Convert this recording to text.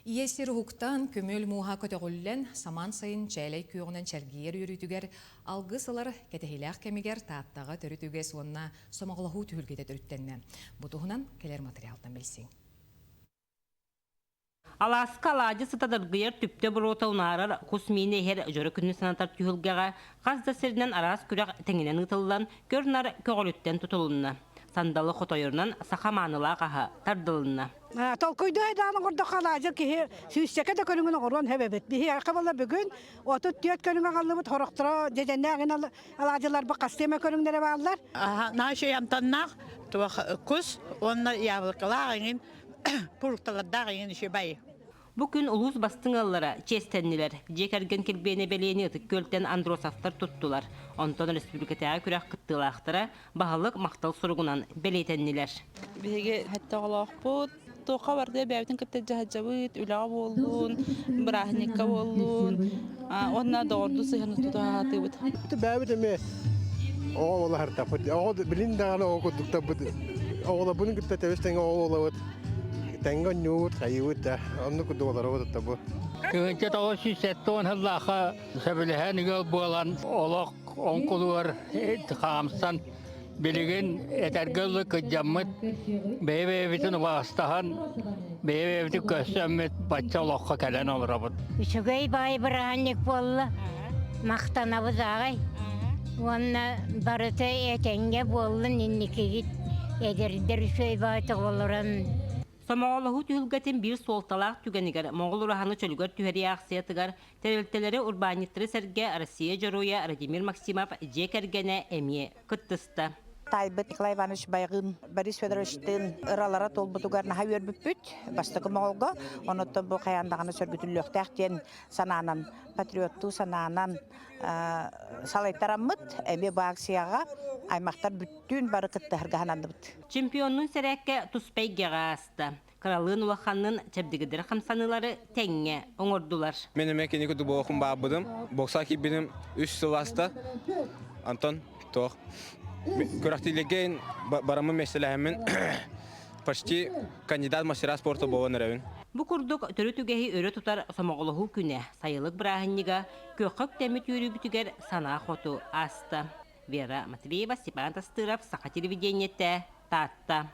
Ийэ сир уһуктан, көмүөл мууһа көтөҕүллэн, самаан сайын чээлэй күөҕүнэн чэлгийэр үөрүүтүгэр алгыс ылар кэтэһиилээх кэмигэр Тааттаҕа төрүт үгэс уонна сомоҕолоһуу түһүлгэтэ төрүттэннэ. Бу туһунан кэлэр материалтан билсиҥ. Алааска алаадьы сыта дыргыйар түптэ буруота унаарар кус миинэ иһэр дьоро күнү санатар түһүлгэҕэ хас да сиринэн араас күрэх тэҥинэн ыытыллан, көр-нар көҕүлүттэн тутулунна. Сандалы хотойорунан саха маанылаах аһа тардылынна. Толкуйдуу айдаан оҥордоххо алаадьы киһи сүүсчэкэ да көрүҥүн оҥоруон сөп эбит. Биһиэхэ буолла бүгүн 34 көрүҥ аҕаллыбыт, сорохторо дьэдьэннээх алаадьыларбыт хастыы эмэ көрүҥнэрэ бааллар. Наша амтаннаах туох кус уонна яблокалаах эҥин фрукталардаах эҥин үчүгэй. Бу күн улуус бастыҥ ыаллара чиэстэннилэр. Дьиэ кэргэн килбиэнэ бэлиэни Ытык Күөлтэн Андросовтар туттулар. Онтон республикатааҕы күрэх кыттыылаахтара баһылык махтал суругунан бэлиэтэннилэр. Биһиги сэттэ оҕолоохпут. Туохха барда бэйэбитин кытта дьаһадьабыт, үлэҕэ буоллун, бырааһынньыкка буоллун, уонна доҕордуу сыһыаны тутуһаатыбыт. Бэйэбит эмиэ оҕо олоһортаппыт. Оҕо билин даҕаны оҕо курдуктарбыт. Оҕолорбун кытта тэбис тэҥҥэ оҕо буолабыт. Тэҥҥэ онньуубут, хайыыбыт да. Оннук курдук олоробут бу. 1970 сыллаахха сөбүлэһэн ыал буолан олох оҥкулугар хаамсан билигин этэргэ дылы кырдьаммыт бэйэ-бэйэбитин убаастаһан бэйэ-бэйэбитин көрсөммүт бачча олоххо кэлэн олоробут. Үчүгэй баай бырааһынньык буолла. Махтанабыт аҕай. Уонна барыта этэҥҥэ буоллун инникигит эдэрдэр үчүгэй баайтык олорон. Сомоҕолоһуу түһүлгэтин биир суолталаах түгэнигэр Моҕол ураһаны чөлүгэр түһэрии аахсыйатыгар тэрилтэлэри урбаанньыттары сэргэ Россия Дьоруойа Владимир Максимов дьиэ кэргэнэ эмиэ кыттыста. Таайбыт Николай Иванович Байҕын Борис Федоровичтыын ыралара туолбутугар наһаа үөрбүппүт бастакы моҕолго. Онуттан бу хайаан даҕаны сөргүтүллүөхтээх диэн санаанан, патриоттуу санаанан салайтараммыт эмиэ бу акцияҕа аймахтар бүттүүн бары кыттыһарга сананныбыт. Чемпионнуун сэрээккэ туспа эйгэҕэ ааста. Кыралыын улаханнын чэбдигирдэр хамсаныылары тэҥҥэ оҥордулар. Мен эмэ кини курдук буолуохпун баҕарбытым. Бокса киирбитим үс сыл ааста. Антон туох күрэхтиилэргэ бараммын миэстэлэһэммин почти кандидат мастера спорта буолан эрэбин. Бу курдук төрүт үгэһи өрө тутар сомоҕолоһуу күнэ, сайылык бырааһынньыга күөххэ үктэммит үөрүүбүтүгэр санаа хоту ааста. Вера Матвеева, Степан Тастыров, Саха телевидениетэ, Таатта.